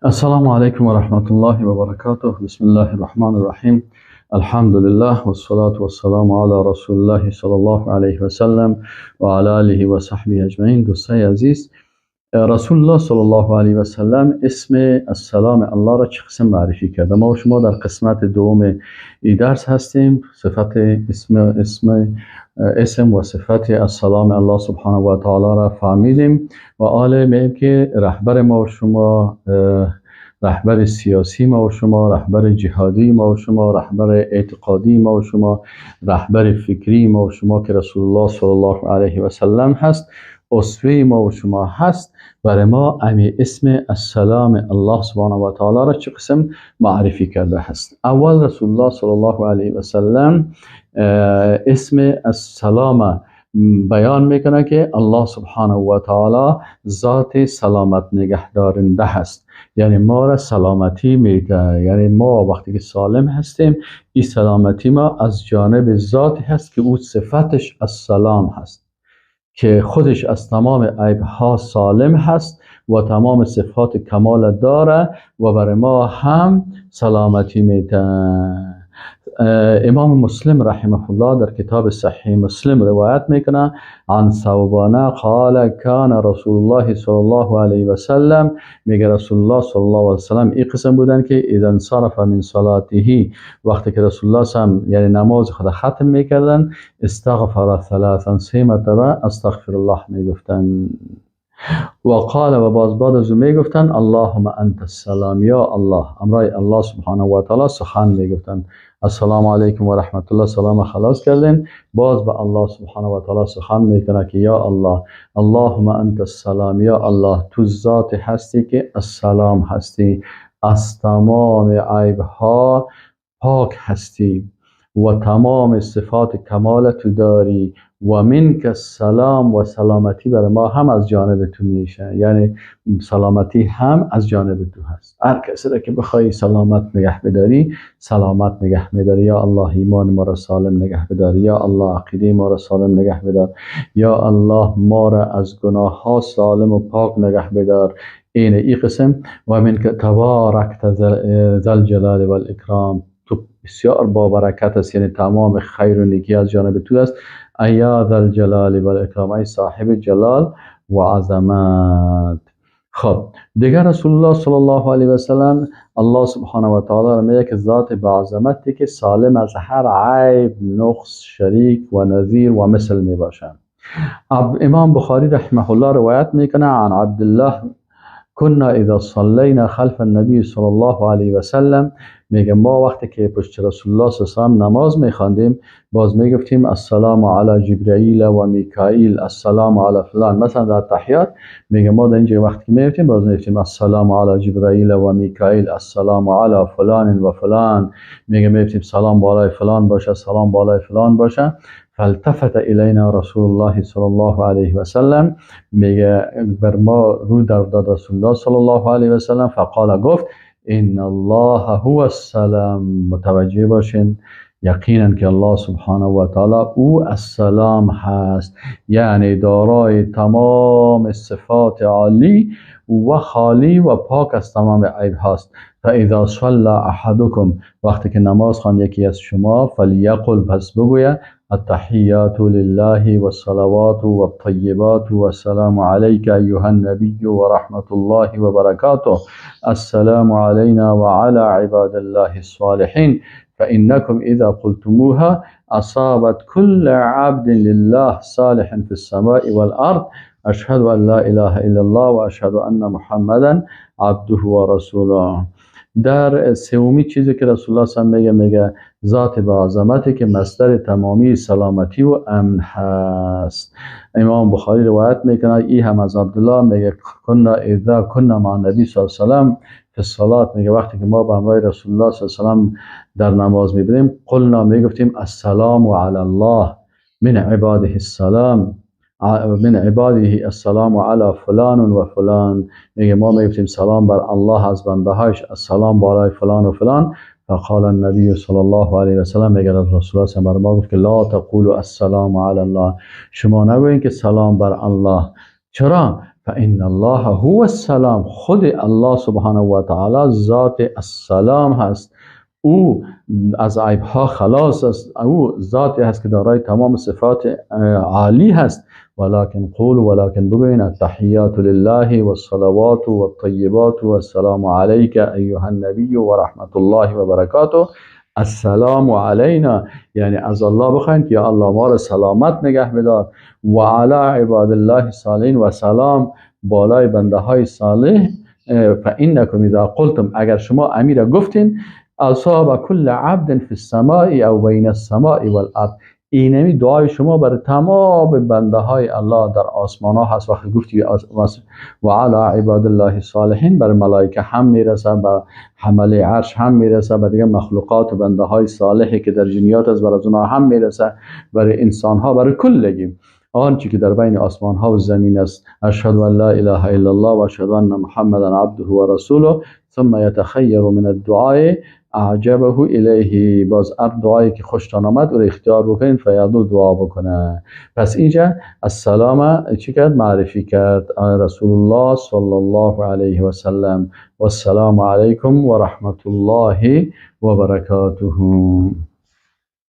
السلام علیکم و رحمت الله و برکاته. بسم الله الرحمن الرحیم. الحمد لله والصلاة والسلام علی رسول الله صلی الله علیه و سلم و علی آله و صحبه اجمعین. دوستای عزیز، رسول الله صلی الله علیه و سلم اسم السلام الله را چه قسم معرفی کرده؟ ما و شما در قسمت دوم ای درس هستیم. صفت اسم و صفت السلام الله سبحانه و تعالی را فهمیدیم و حالا میگیم که رهبر ما و شما، رهبر سیاسی ما و شما، رهبر جهادی ما و شما، رهبر اعتقادی ما و شما، رهبر فکری ما و شما که رسول الله صلی الله علیه و سلم هست، اسوه ما و شما هست، برای ما امی اسم السلام الله سبحانه و تعالی را چه قسم معرفی کرده هست. اول رسول الله صلی الله علیه و سلم اسم السلام بیان میکنه که الله سبحانه و تعالی ذات سلامت نگهدارنده هست، یعنی ما را سلامتی میده. یعنی ما وقتی که سالم هستیم، این سلامتی ما از جانب ذاتی هست که او صفتش السلام هست، که خودش از تمام عیب ها سالم هست و تمام صفات کمال داره و برای ما هم سلامتی میده. امام مسلم رحمه الله در کتاب صحیح مسلم روایت میکنه: عن ثوبان قال كان رسول الله صلی الله علیه و سلم، میگه رسول الله صلی الله علیه و سلم این قسم بودن که اذا انصرف من صلاته، وقتی که رسول الله سم یعنی نماز خود ختم میکردن، استغفر ثلاثا، سه مرتبه استغفر الله میگفتن، و قال، و باز بعد از او میگفتن اللهم انت السلام، یا الله. امرای الله سبحانه و تعالی سخن میگفتن. السلام علیکم و رحمت الله، سلام خلاص کردین، باز به الله سبحانه و تعالی سخن میکنه که یا الله، اللهم انت السلام، یا الله تو ذات هستی که السلام هستی، از تمام عیب ها پاک هستی و تمام صفات کمال تو داری و منک السلام، و سلامتی برای ما هم از جانب تو میشه، یعنی سلامتی هم از جانب تو هست. هر کسی را که بخوای سلامت نگه بداری، سلامت نگه میداری. یا الله ایمان ما را سالم نگه بداری، یا الله عقیده ما را سالم نگه بدار، یا الله ما را از گناه ها سالم و پاک نگه بدار. این قسم و منک تبارکت ذا الجلال والاکرام، تو بسیار با برکت است، یعنی تمام خیر و نیکی از جانب تو است. ای ذا الجلال والاکرام، ای صاحب جلال و عظمت. خب، دیگر رسول الله صلی الله علیه و سلم الله سبحانه و تعالی را میگه که ذات با عظمتی که سالم از هر عیب، نقص، شریک و نظیر و مثل می باشند. امام بخاری رحمه الله روایت میکنه: عن عبدالله كنا اذا صلینا خلف النبی صلی الله علیه و سلم، میگه ما وقتی که پشت رسول الله صلی الله علیه و سلم نماز میخواندیم، باز میگفتیم السلام علی جبرائیل و میکائیل، السلام علی فلان. مثلا در تحیات میگه ما در اینجا وقتی که میگفتیم، باز میگفتیم السلام علی جبرائیل و میکائیل، السلام علی فلان و فلان. میگه میگفتیم سلام بالای فلان باشه، سلام بالای فلان باشه. فالتفت الینا رسول الله صلی الله علیه و سلم، میگه بر ما رو در داد رسول الله صلی الله علیه و سلم، فقال، گفت ان الله هو السلام، متوجه باشین، یقینا که الله سبحانه و تعالی او السلام هست، یعنی دارای تمام صفات عالی و خالی و پاک از تمام عیب هاست. فاذا صلى احدكم، وقتی که نماز خواند یکی از شما، فلیقل، پس بگوید التحيات لله والصلوات والطيبات والسلام عليك أيها النبي ورحمة الله وبركاته، السلام علينا وعلى عباد الله الصالحين، فإنكم إذا قلتموها أصابت كل عبد لله صالح في السماء والأرض، أشهد أن لا إله إلا الله وأشهد أن محمدا عبده ورسوله. در سومی چیزی که رسول الله صلی میگه، میگه ذات با عظمتی که مصدر تمامی سلامتی و امن هست. امام بخاری روایت میکنه ای هم از عبدالله، میگه كنا اذا كنا مع النبی صلی الله علیه وسلم في الصلاة، میگه وقتی که ما به همراه رسول الله صلی الله علیه وسلم در نماز میبودیم، قلنا، میگفتیم السلام علی الله من عباده السلام من عباده السلام علی فلان و فلان. میگه ما میگفتیم سلام بر الله از بنده هایش، السلام بالای فلان و فلان. فقال النبی صلی الله علیه و سلم، میگه رسول الله بر ما گفت که لا تقولوا السلام علی الله، شما نگوین که سلام بر الله. چرا؟ فان الله هو السلام، خود الله سبحانه و تعالی ذات السلام هست، او از عیب ها خلاص است، او ذاتی هست که دارای تمام صفات عالی هست. ولكن قولوا، ولكن بگوین التحیات لله والصلوات والطیبات والسلام علیک ایها النبی و رحمت الله و برکاته السلام علینا. یعنی از الله بخواین که یا الله ما را سلامت نگه بدار، و علی عباد الله الصالحین، و سلام بالای بنده های صالح. فانکم اذا قلتم، اگر شما امی ره گفتین، اصاب كل عبد فی السماء او بین السماء والارض، اینمی دعای شما بر تمام بنده های الله در آسمان ها هست. وقتی گفتی و علی عباد الله الصالحین، بر ملائکه هم میرسه، به حمله عرش هم میرسه، به دیگه مخلوقات و بنده های صالحی که در جنیات است بر از اونها هم میرسه، برای انسان ها، برای کلگی آنچه که در بین آسمان ها و زمین است. اشهد ان لا اله الا الله و اشهد ان محمدا عبده و رسوله. ثم یتخیر من الدعاء اعجبه الیه، باز هر دعایی که خوشتان آمد او را اختیار بکنین، فیدعو، دعا بکنه. پس اینجا السلام چی کرد؟ معرفی کرد رسول الله صلی الله علیه و سلم. و السلام علیکم و رحمت الله و برکاته.